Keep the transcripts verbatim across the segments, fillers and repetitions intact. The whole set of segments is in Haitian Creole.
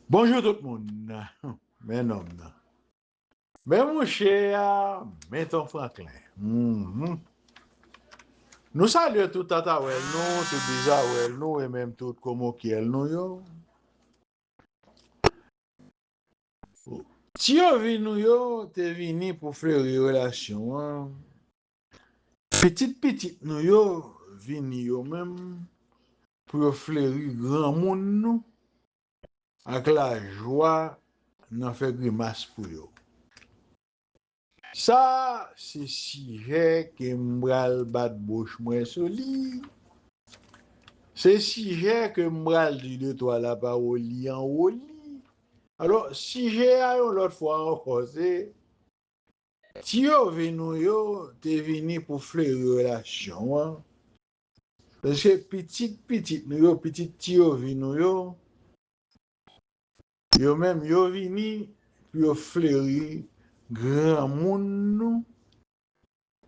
Bonjou tout moun. Men nonm nan. Men mouche a, men Ton Franklin. Mhm. Nou salye tout tatawèl nou, tout bizawèl nou, e menm tout komokyèl nou yo. Tiyovi nou yo te vini pou fleri relasyon an. Pitit pitit nou yo vini yo menm pou yo fleri granmoun nou ak lajwa nan fè grimas pou yo. Sa se sijè ke m pral bat bouch mwen sou li. Se sijè ke m pral di de twa lapawoli anwo li. Alò, sijè a yon lòt fwa ankò, se tiyovi nou yo te vini pou fleri relasyon an. Paske pitit pitit nou yo, pitit tiyovi nou yo, yo menm yo vini pou yo fleri granmoun nou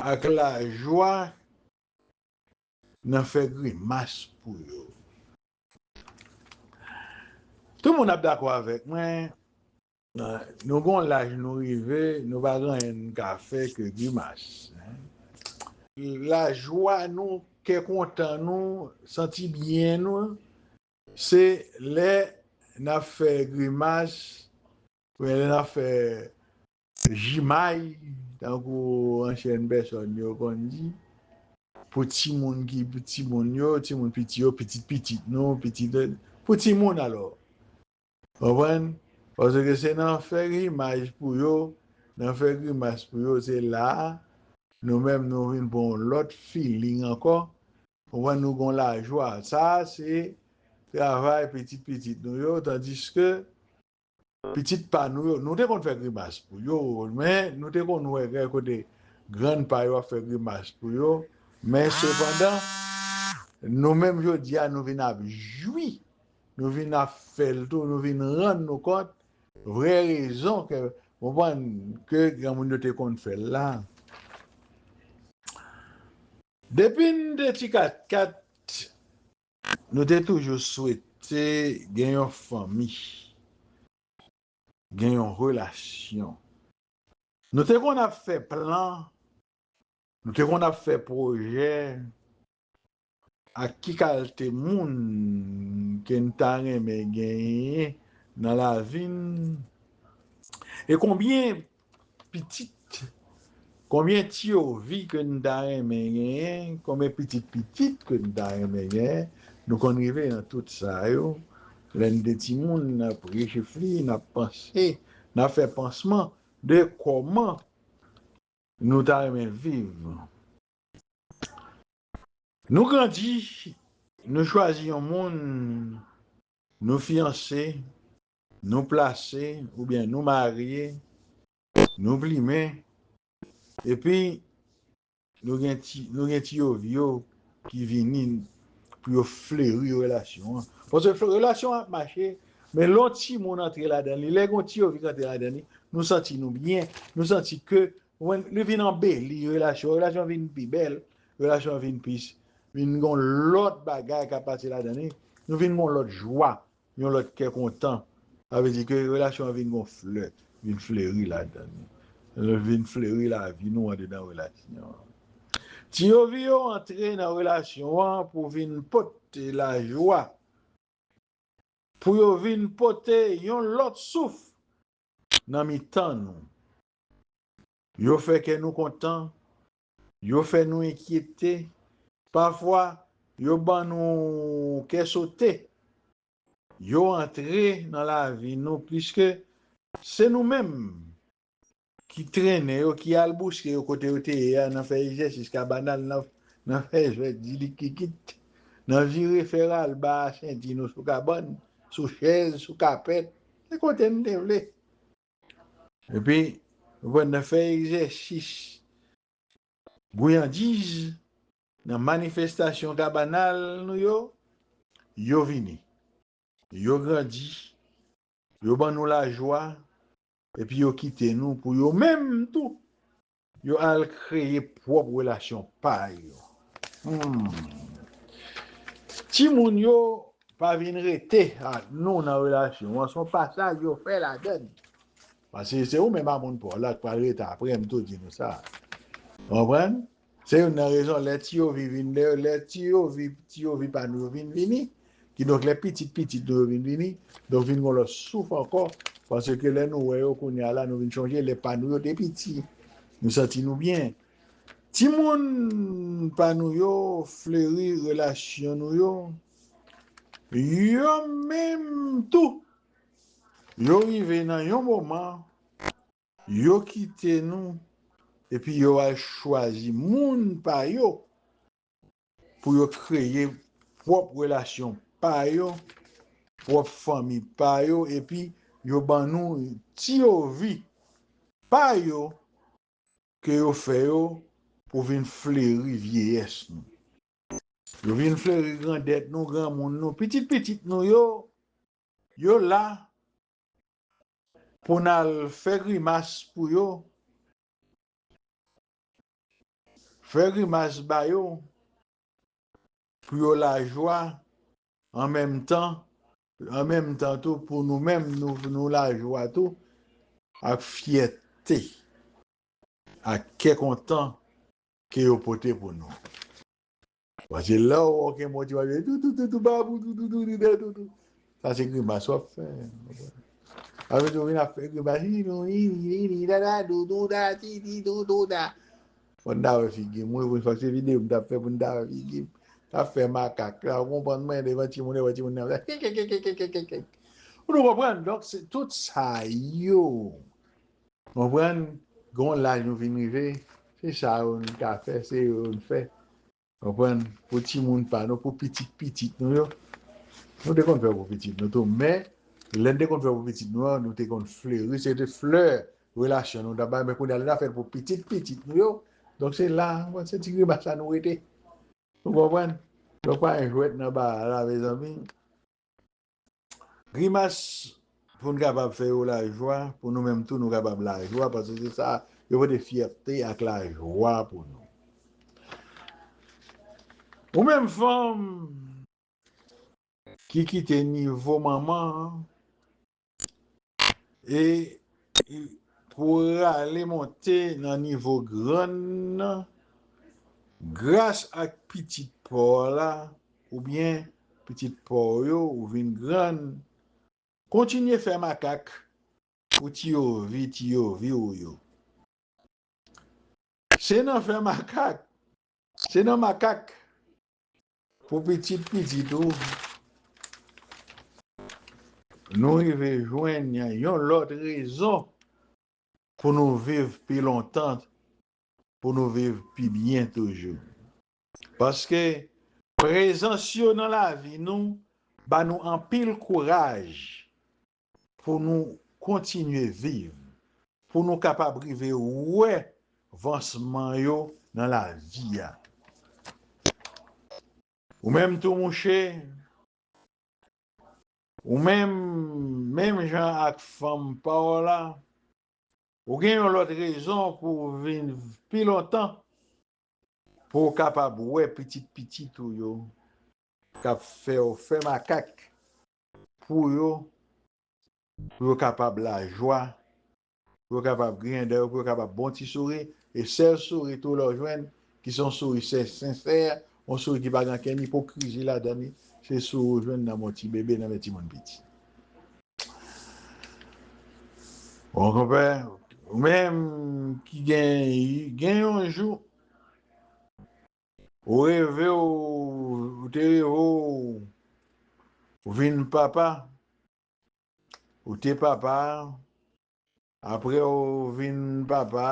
ak lajwa nan fè grimas pou yo. Tout moun ap dakò avèk mwen, nou gon laj nou rive, nou pa gen anyen n ka fè ke grimas. Lajwa nou, kè kontan nou, santi byen nou, se lè n ap fè grimas, oubyen lè n ap fè jimay, tankou ansyen pèsòn yo konn di, pou timoun ki, timoun yo, timoun piti yo, pitit pitit nou, pitit, pou timoun alò. Konprann? Paske se nan fè grimaj pou yo, nan fè grimas pou yo, se la a, nou menm nou vin pran yon lòt feeling ankò. Konprann? Nou gon lajwa. Sa a se travay pitit pitit nou yo, tandiske pitit pa nou yo, nou te konn fè grimas pou yo, men nou te konn wè gen kote grann pa yo ap fè grimas pou yo, men sepandan, nou menm jodi a, nou vin ap jwi, nou vin ap fè l tou, nou vin rann nou kont vrè rezon ke, konprann, ke granmoun yo te konn fè l la. Depi n te ti katkat, nou te toujou swete gen yon fanmi, gen yon relasyon. Nou te konn ap fè plan, nou te konn ap fè pwojè, ak ki kalte moun ke n ta renmen genyen nan lavi n, e konbyen pitit, konbyen tiyovi ke n ta renmen genyen, konbyen pitit pitit ke n ta renmen genyen, nou konn rive nan tout sa yo. Lè n te timoun, n ap rechifli, n ap panse, n ap fè pansman de kòman nou ta renmen viv. Nou grandi, nou chwazi yon moun, nou fiyanse, nou plase, oubyen nou marye, nou plimen, epi nou gen ti, nou gen tiyovi yo ki vini pou yo fleri relasyon an. Paske fle-, relasyon an ap mache, men lè yon timoun antre ladan li, lè gen yon tiyovi ki antre ladan li, nou santi nou byen, nou santi ke, konprann, li vin anbeli relasyon, relasyon vin pi bèl, relasyon vin pi, vin gon lòt bagay k ap pase ladan li, nou vin gon lòt jwa, yon lòt kè kontan. Sa vle di ke relasyon an vin gon flè, vin fleri ladan li. Vin fleri lavi nou andedan relasyon an. Tiyovi yo antre nan relasyon an pou vin pote lajwa, pou yo vin pote yon lòt souf nan mitan nou. Yo fè kè nou kontan, yo fè nou enkyete, pafwa yo ban nou kè sote. Yo antre nan lavi nou pliske se nou menm ki trennen yo, ki al bouske yo kote yo te ye a, nan fè egzèsis kabanal, nan, nan fè jwèt dilikikit, nan vire fè ralba a senti nou sou kabann, sou chèz, sou kapèt, se kote n te vle. Epi, nou pran nan fè egzèsis gouyandiz nan manifestasyon kabanal nou yo, yo vini. Yo grandi, yo ban nou lajwa, epi yo kite nou pou yo menm tou, yo al kreye pwòp relasyon pa yo. Hmm. Timoun yo pa vin rete ak nou nan relasyon an. Se yon pasaj yo fè ladan l. Paske se ou menm ak moun pa w la k pral rete apre, m tou di nou sa. Ou konprann? Se youn nan rezon lè Ti Yovi vin, lè, lè Ti Yovi, Ti Yovi pa nou yo vin vini, kidonk lè pitit pitit nou yo vin vini, donk vin gon lòt souf ankò, paske lè nou wè yo kounye a la, nou vin chonje lè pa nou yo te piti, nou santi nou byen. Timoun pa nou yo fleri relasyon nou yo, yo menm tou, yo rive nan yon moman, yo kite nou, epi yo al chwazi moun pa yo pou yo kreye pwòp relasyon pa yo, pwòp fanmi pa yo, epi yo ban nou Ti Yovi pa yo ke yo fè yo pou vin fleri vyeyès nou. Yo vin fleri grandèt nou, granmoun nou, pitit pitit nou yo, yo la pou n al fè grimas pou yo, fè grimas ba yo, pou yo lajwa, an menm tan, an menm tan tou, pou nou menm, nou, nou lajwa tou, ak fyète, ak kè kontan ke yo pote pou nou. Paske lè w wè okenn moun ti wè tou tou tou tou babou tou tou tou tou tou tou. Sa se grimas w ap fè. Sa vle di w vin ap fè grimas. Hi nou hi ni ni ni da da dou dou da ti ti dou dou da. Fò n ta wè figi m wi, wi, fòk se videyo m t ap fè pou n ta wè figi m. T ap fè makak la, ou konprann mwen devan timoun yo, wè timoun nan. Ou nou konprann? Donk, se tout sa yo. Konprann? Gon laj nou vin rive, se sa yo n ka fè, se yo n fè. Konprann? Pou timoun pa nou, pou pitit pitit nou yo. Nou te konn fè pou pitit nou tou, men lè n te konn fè pou pitit nou an, nou te konn fleri, se te flè relasyon nou t ap bay, men kounye a lè n ap fè l pou pitit pitit nou yo, donk se la, se ti grimas la nou rete. Ou konprann? Donk pa gen jwèt nan bagay la, mezanmi. Grimas pou n kapab fè yo lajwa, pou nou menm tou nou kapab lajwa, paske se sa, yo pote fyète ak lajwa pou nou. Ou menm fanm ki kite nivo manman an e, e pou rale monte nan nivo grann nan, gras ak pitit pa w la, oubyen pitit pa w yo, ou vin grann, kontinye fè makak pou Ti Yovi, Ti Yovi w yo. Se nan fè makak, se nan makak pou pitit pitit ou, nou rive jwenn yon lòt rezon pou nou viv pi lontan, pou nou viv pi byen toujou. Paske prezans yo nan lavi nou ba nou anpil kouraj pou nou kontinye viv, pou nou kapab rive wè vansman yo nan lavi a. Ou menm tou, mouche, ou menm, menm jan ak fanm pa w la, ou gen yon lòt rezon pou w vin pi lontan, pou w kapab wè pitit pitit ou yo k ap fè w fè makak pou yo, pou yo kapab lajwa, pou yo kapab griyen dèyè yo, pou yo kapab bon ti souri. E sèl souri tou lè w jwenn, ki se yon souri sè-, sensè, yon souri ki pa gen ankenn ipokrizi ladan li, se souri w jwenn nan men yon ti bebe, nan men timoun piti. Bon, konpè, ou menm ki gen, gen yon jou, ou reve, ou, ou te reve, ou, ou vin papa, ou te papa, apre ou vin papa,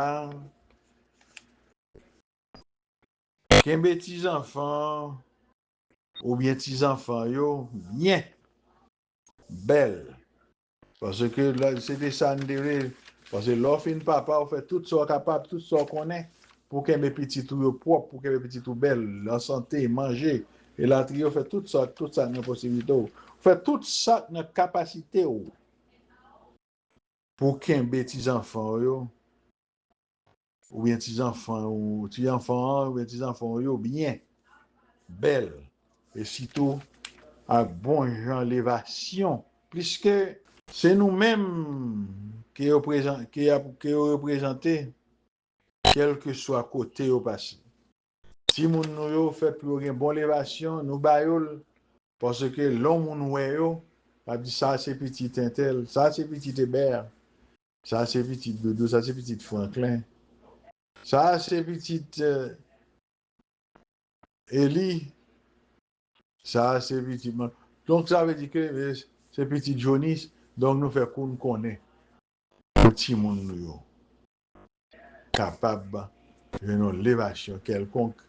kenbe ti zanfan oubyen ti zanfan yo byen, bèl. Paske lè, se te sa n te vle. Paske lè w fin papa, ou fè tout sa w kapab, tout sa w konnen, pou kenbe pitit ou yo pwòp, pou kenbe pitit ou bèl, an sante, manje, elatriye, ou fè tout sa, tout sa k nan posiblite w. Ou fè tout sa k nan kapasite w pou kenbe ti zanfan w yo, oubyen ti zanfan ou, ti zanfan an, oubyen ti zanfan w yo byen, bèl, e sitou ak bon jan levasyon, pliske se nou menm ke yo prezan-, ke y ap, ke yo reprezante, kèlkeswa kote yo pase. Timoun nou yo fèt pou yo gen bon levasyon, nou ba yo l, paske lè yon moun wè yo, l ap di, "Sa se pitit entèl, sa se pitit Ebè, sa se pitit Doudou, sa se pitit Franklin, sa se pitit, eh, Eli, sa se pitit mwen." Donk, sa vle di ke, eh, se pitit Jonis, donk nou fè kou n konnen pou timoun nou yo kapab jwenn yon levasyon kèlkonk.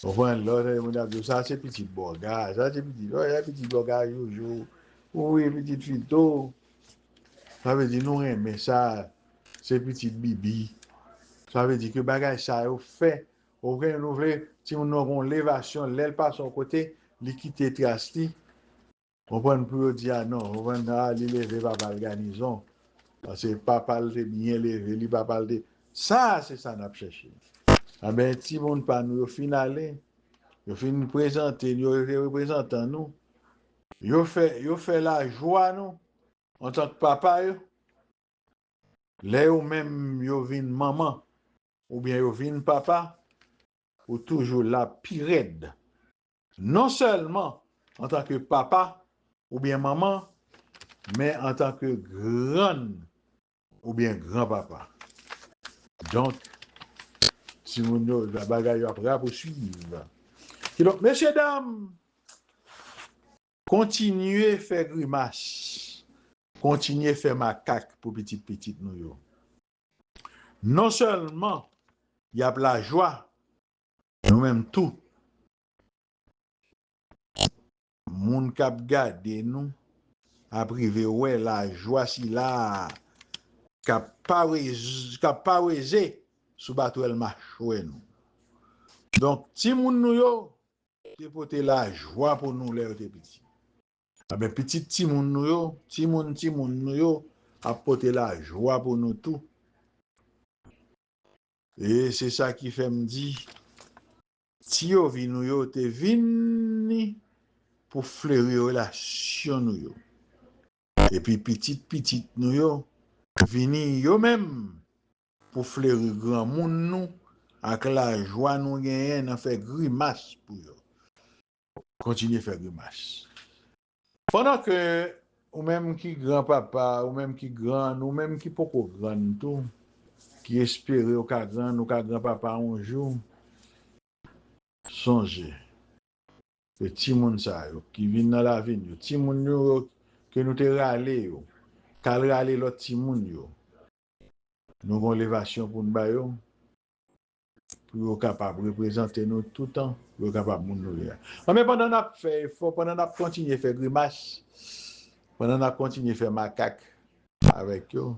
Konprann? Lè w tande moun ap di w, "Sa se pitit Bòga, sa se pitit, oh, sa pitit Bòga Jojo, wi, pitit Fito." Sa vle di nou renmen sa, se pitit Bibi. Sa vle di ke bagay sa yo fè, ou gen, nou vle timoun nan gen yon levasyon, lè l pase yon kote, li kite tras li. Konprann? Pou yo di, "A non, konprann, a, li leve papa l ganizon. Paske papa l te byen leve, li papa l te." Sa, se sa n ap chèche. Anben, timoun pa nou yo fin ale, yo fin prezante, yo te reprezantan nou, yo fè, yo fè lajwa nou antank papa yo. Lè yo menm yo vin manman oubyen yo vin papa, ou toujou la pi rèd. Non sèlman antanke papa oubyen manman, men antanke grann oubyen granpapa. Donk, timoun yo, bagay yo ap rapousuiv. Kidonk, mesye dam, kontinye fè grimas, kontinye fè makak pou pitit pitit nou yo. Non sèlman y ap lajwa, nou menm tou, moun k ap gade nou ap rive wè lajwa sila k ap pawez-, k ap paweze sou batwèl machwè nou. Donk, timoun nou yo te pote lajwa pou nou lè yo te piti. Anben, pitit timoun nou yo, timoun timoun nou yo ap pote lajwa pou nou tou. E se sa ki fè m di, tiyovi nou yo te vini pou fleri relasyon nou yo. Epi pitit pitit nou yo vini yo menm pou fleri granmoun nou ak lajwa nou genyen nan fè grimas pou yo. Kontinye fè grimas. Pandan ke ou menm ki granpapa, ou menm ki grann, ou menm ki poko grann tou, ki espere ou ka grann, ou ka granpapa yon jou, sonje ke timoun sa yo ki vin nan lavi n yo, timoun nou yo ke nou te rale yo, k al rale lòt timoun yo, nou gen yon levasyon pou n ba yo, pou yo kapab reprezante nou toutan, pou yo kapab moun nou ye a. Anben, pandan n ap fè efò, pandan n ap kontinye fè grimas, pandan n ap kontinye fè makak avèk yo,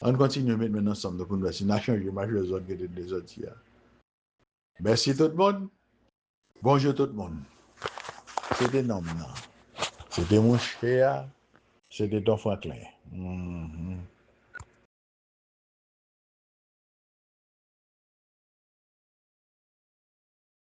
ann kontinye met men ansanm nou pou n wè si n a chanje machwè zòn ki te dezòd ye a. Mèsi tout moun. Bonjou tout moun. Se te nonm nan. Se te mouche a. Se te Ton Franklin. Mhm.